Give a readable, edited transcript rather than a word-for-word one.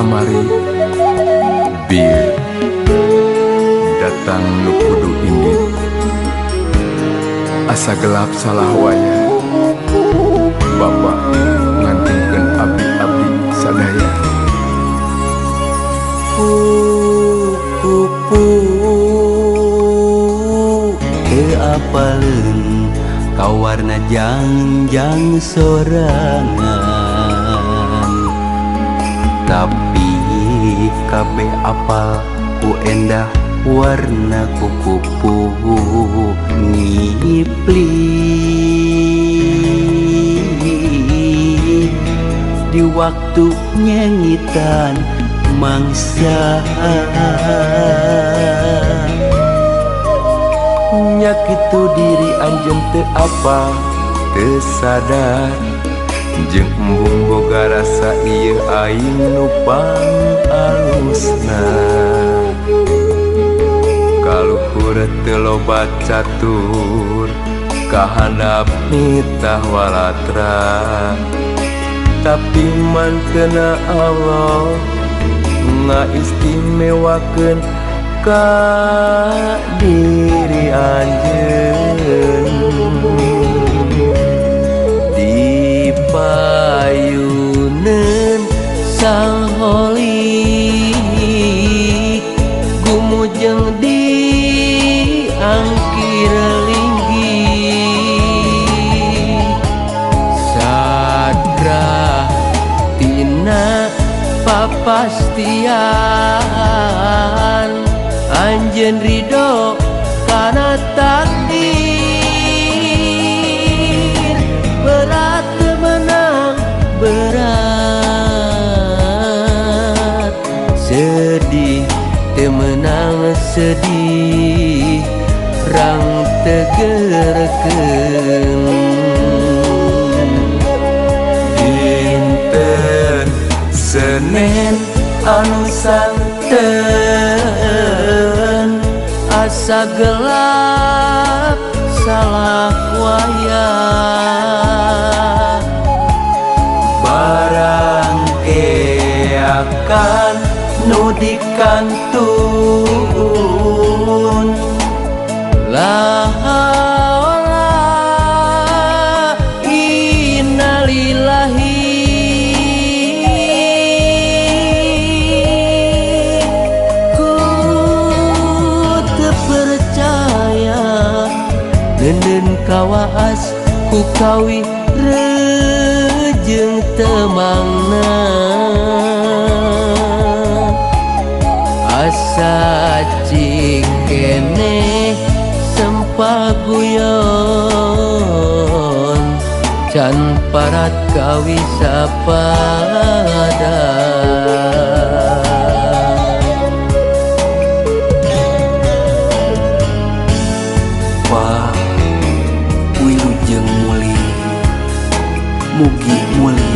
Kamari bir datang nu kudu indit asa gelap salah waya Bapak ngantingkeun abdi-abdi sadaya. Kupu teu apaleun ka warna jangjang sorangan, tapi kabeh apal ku endah warna kukupu ngipli. Di waktu nyengitan mangsa nya kitu diri anjeun teu apal teu sadar jeung embung boga rasa ieu aing nu pangalusna. Kaluhur teu loba catur kahandap nitah walatra, tapi mantena Allah ngaistimewakeun ka diri anjeun. Di payuneun Sang Holik gumujeng di angkir linggih, sadrah tina papastian anjeun ridho kana takdir. Berat menang berat, sedih temenang sedih, rang tegerkeun. Dinten Senen anu santen asa gelap salah waya, barang keakan nu dikantun. La haula innalillahi ku teu percaya nenden kawaas ku kawi rejeung temangna. Asa cikene sempaguyon can parat kawi sapada. Pak wilujeng mulih, mugi mulih.